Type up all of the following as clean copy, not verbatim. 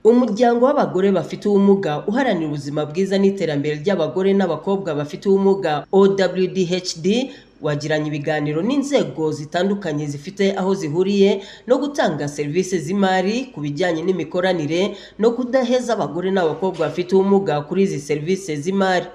Umuryango w'abagore bafite ubumuga uharanira ubuzima bwiza n'iterambere ry'abagore n'abakobwa bafite ubumuga, OWDHD, wagiranye ibiganiro n'inzego zitandukanye zifite aho zihuriye no gutanga serivisi z'imari ku bijyanye n'imikoranire no kudaheza abagore n'abakobwa bafite ubumuga kuri izi serivisi z'imari.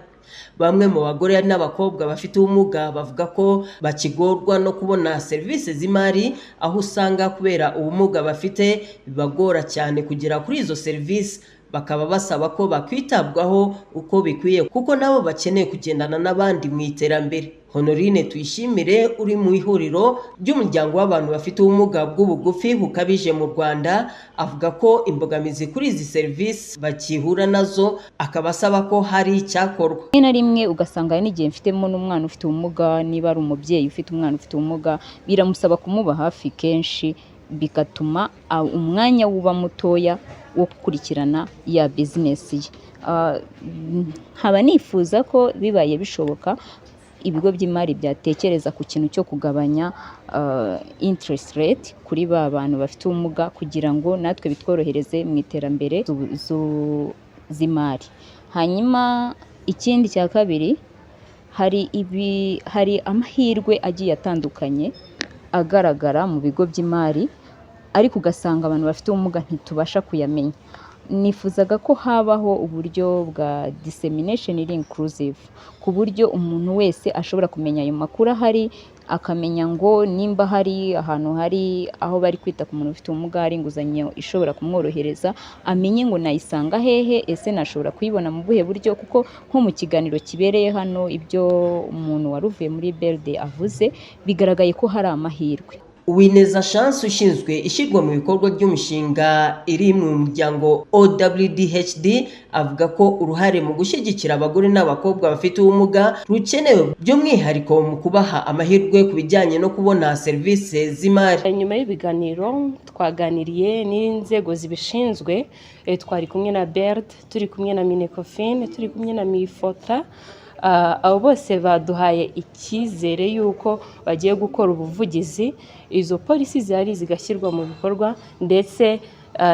Bamwe mu bagore n'abakobwa bafite ubumuga bavuga ko bakigorwa no kubona serivisi z'imari, aho usanga kubera ubumuga bafite bibagora cyane kugera kuri izo serivisi, bakaba basaba ko bakwitabwaho uko bikwiye kuko nabo bakeneye kugendana n'abandi mu iterambere. Honorine Tuyishimire uri mu ihuriro ry'umuryango w'abantu bafite ubumuga bw'ubugufi bukabije mu Rwanda avuga ko imbogamizi kuri izi serivisi bakihura nazo, akaba asaba ko hari icyakorwa. Rimwe na rimwe ugasanga hari n'igihe mfitemo n'umwana ufite ubumuga, niba ari umubyeyi ufite umwana ufite ubumuga biramusaba kumuba hafi kenshi, bigatuma umwanya uba mutoya wo gukurikirana ya bizinesi ye. Nkaba nifuza ko bibaye bishoboka ibigo by'imari byatekereza ku kintu cyo kugabanya interest rate kuri ba bantu bafite ubumuga, kugira ngo natwe bitworohereze mu iterambere z'imari. Hanyuma ikindi cya kabiri, hari amahirwe agiye atandukanye agaragara mu bigo by'imari, ariko ugasanga abantu bafite ubumuga ntitubasha kuyamenya. Nifuzaga ko habaho uburyo bwa dissemination iri inclusive, ku buryo umuntu wese ashobora kumenya ayo makuru ahari, akamenya ngo nimba hari ahantu hari aho bari kwita ku muntu ufite ubumuga, hari inguzanyo ishobora kumworohereza, amenye ngo nayisanga hehe, ese nashobora kuyibona mu buhe buryo? Kuko nko mu kiganiro kibereye hano, ibyo umuntu wari uvuye muri BRD avuze, bigaragaye ko hari amahirwe. Uwineza Chance ushinzwe ishyirwa mu bikorwa ry'umushinga iri mu muryango OWDHD avuga ko uruhare mu gushyigikira abagore n'abakobwa bafite ubumuga rukenewe, by'umwihariko mu kubaha amahirwe ku bijyanye no kubona serivisi z'imari. Nyuma y'ibiganiro twaganiriye n'inzego zibishinzwe, twari kumwe na BRD, turi kumwe na MINECOFIN, turi kumwe na MIFOTRA. Abo bose baduhaye icyizere y'uko bagiye gukora ubuvugizi, izo policy zihari zigashyirwa mu bikorwa, ndetse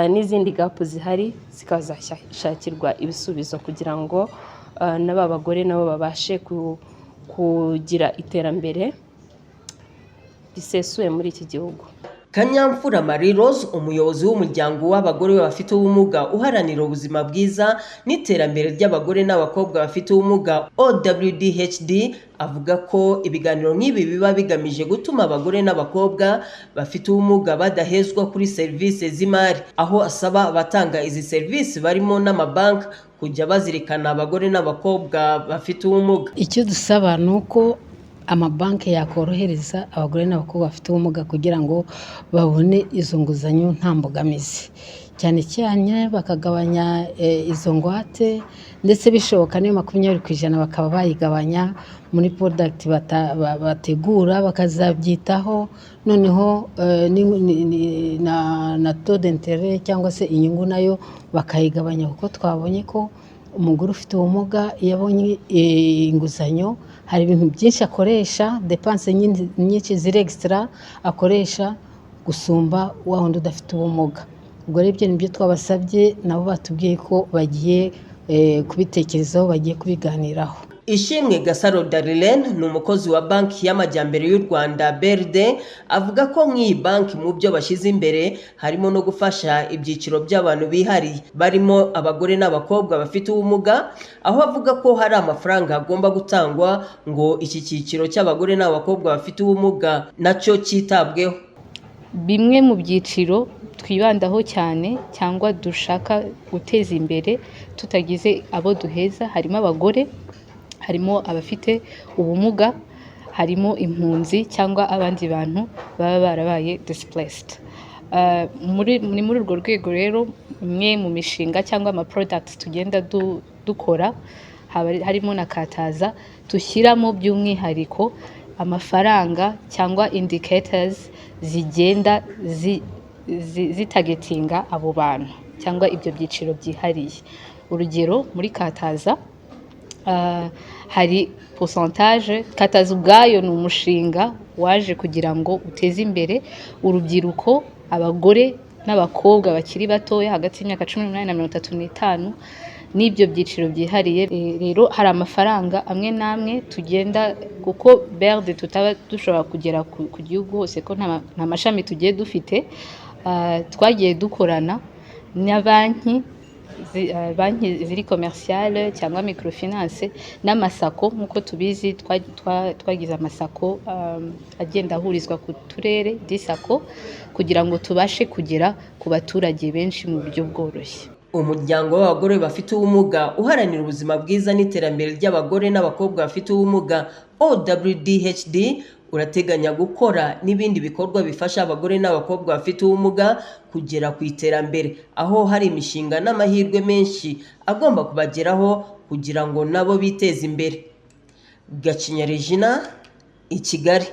n'izindi gap zihari zikazashakirwa ibisubizo kugira ngo n'aba bagore nabo babashe kugira iterambere risesuye muri iki gihugu. Kanyamfura Marie Rose, umuyobozi w'umuryango w'abagore bafite ubumuga uharanira ubuzima bwiza n'iterambere ry'abagore n'abakobwa bafite ubumuga, OWDHD, avuga ko ibiganiro nk'ibi biba bigamije gutuma abagore n'abakobwa bafite ubumuga badahezwa kuri serivisi z'imari, aho asaba abatanga izi serivisi barimo n'amabanki kujya bazirikana abagore n'abakobwa bafite ubumuga. Icyo dusaba ni uko amabanki yakorohereza abagore n'abakobwa bafite ubumuga kugira ngo babone izo nguzanyo nta mbogamizi, cyane cyane bakagabanya izo ngwate, ndetse bishoboka niyo 20% bakaba bayigabanya muri product bategura, bakazabyitaho. Noneho na taux d'intérêt cyangwa se inyungu nayo bakayigabanya, kuko twabonye ko umugore ufite ubumuga iyo abonye inguzanyo hari ibintu byinshi akoresha, dépenses nyinshi ziri extra akoresha gusumba wa wundi udafite ubumuga. Ubwo rero ibyo nibyo twabasabye, nabo batubwiye ko bagiye kubitekerezaho, bagiye kubiganiraho. Ishimwe Gasaro Darlene ni umukozi wa Banki y'Amajyambere y'u Rwanda, BRD, avuga ko nk'iyi banki mu byo bashyize imbere harimo no gufasha ibyiciro by'abantu bihariye barimo abagore n'abakobwa bafite ubumuga, aho avuga ko hari amafaranga agomba gutangwa ngo iki cyiciro cy'abagore n'abakobwa bafite ubumuga nacyo cyitabweho. Bimwe mu byiciro twibandaho cyane cyangwa dushaka guteza imbere tutagize abo duheza, harimo abagore, harimo abafite ubumuga, harimo impunzi cyangwa abandi bantu baba barabaye displaced. Ni muri urwo rwego rero imwe mu mishinga cyangwa ama products tugenda dukora harimo na Kataza, dushyiramo by'umwihariko amafaranga cyangwa indicators zigenda zitargetinga abo bantu cyangwa ibyo byiciro byihariye. Urugero, muri Kataza hari pourcentage. Kataza ubwayo ni umushinga waje kugira ngo uteze imbere urubyiruko, abagore n'abakobwa bafite ubumuga. n'abakobwa bakiri batoya hagati y'imyaka 18 na 35 n'ibyo byiciro byihariye. Rero hari amafaranga amwe n'amwe tugenda, kuko BRD tutaba dushobora kugera ku gihugu hose, ko nta mashami tugiye dufite. Twagiye dukorana na banki, banki ziri commerciale cyangwa microfinance n'amaSACCO. Nk'uko tubizi, twagize amaSACCO agenda ahurizwa ku turere, des SACCO, kugira ngo tubashe kugera ku baturage benshi mu buryo bworoshye. Umuryango w'abagore bafite ubumuga uharanira ubuzima bwiza n'iterambere ry'abagore n'abakobwa bafite ubumuga, OWDHD, urateganya gukora n'ibindi bikorwa bifasha abagore n'abakobwa bafite ubumuga kugera ku iterambere, aho hari imishinga n'amahirwe menshi agomba kubageraho kugira ngo nabo biteze imbere. Gacinya Regina, i Kigali.